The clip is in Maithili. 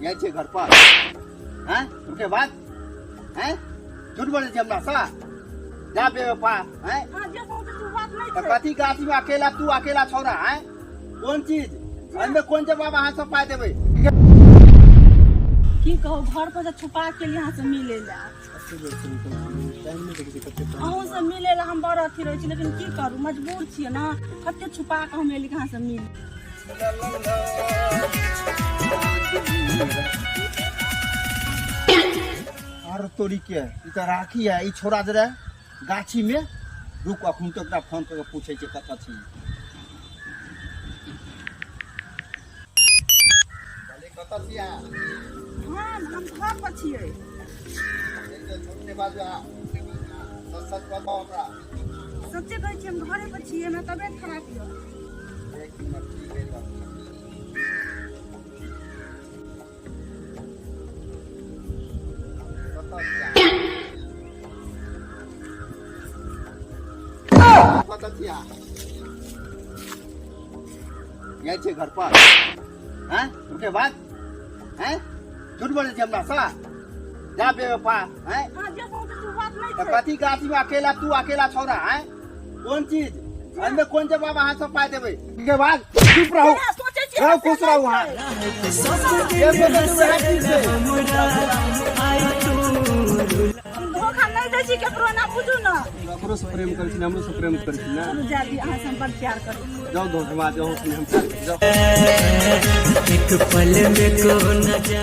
जाइ छियै घर पर हैं ओके बाद हैं झूठ बोलै छी हमरा सँ जा बेवफा हैं अहाँ जे सोचै छी ओ बात नहि तऽ छै कथी गाछी में अकेला तू अकेला छौड़ा हैं कोन चीज एहिमे कोन जवाब अहाँ सब पाइ देबै की कहू घर पर से छुपा के लिए अहाँ से मिले ला अहूँ से मिले ला हम बड़ अथी रहै छी लेकिन की करू मजबूर छियै ने कते छुपा के हम एली अहाँ से मिल आर तोरी के ई तऽ राखी है ई छोड़ा जे रहे गाछी में रुक अखन तो ओकरा फोन कऽ के पूछै छै कतऽ छी कहलियै, कतऽ छी अहाँ हँ हम घर पर छियै एते झूठ नहि बाजू अहाँ सच सच बताउ हमरा सच्चे कहै छियै हम घरे पर छियै हमरा तबियत खराब यऽ एक मिनट ठीक है तऽ कतऽ छी अहाँ? कतऽ छी अहाँ? जाइ छियै घर पर हैं ओके बाद हैं झूठ बोलै छी हमरा सँ जा बेवफा हैं अहाँ जे सोचै छी ओ बात नहि तऽ छै कथी गाछी में अकेला तू अकेला छौड़ा हैं कोन चीज एहिमे कोन जवाब अहाँ सब पाइ देबै के बाद चुप रहू जेना सोचै छी रहू से खुश रहू नहि अहाँ छै। जे सोचै छी वएह चीज छै हम धोखा नहि दै छी केकरो ना बुझू ने ककरो से प्रेम करै छी हमरो से प्रेम करै छी ना चलू जाय दी अहाँ से हम बड़ प्यार करै छी जाउ धोखेबाज जाउ हम प्यार करै छी, जाउ एक पल में को न जा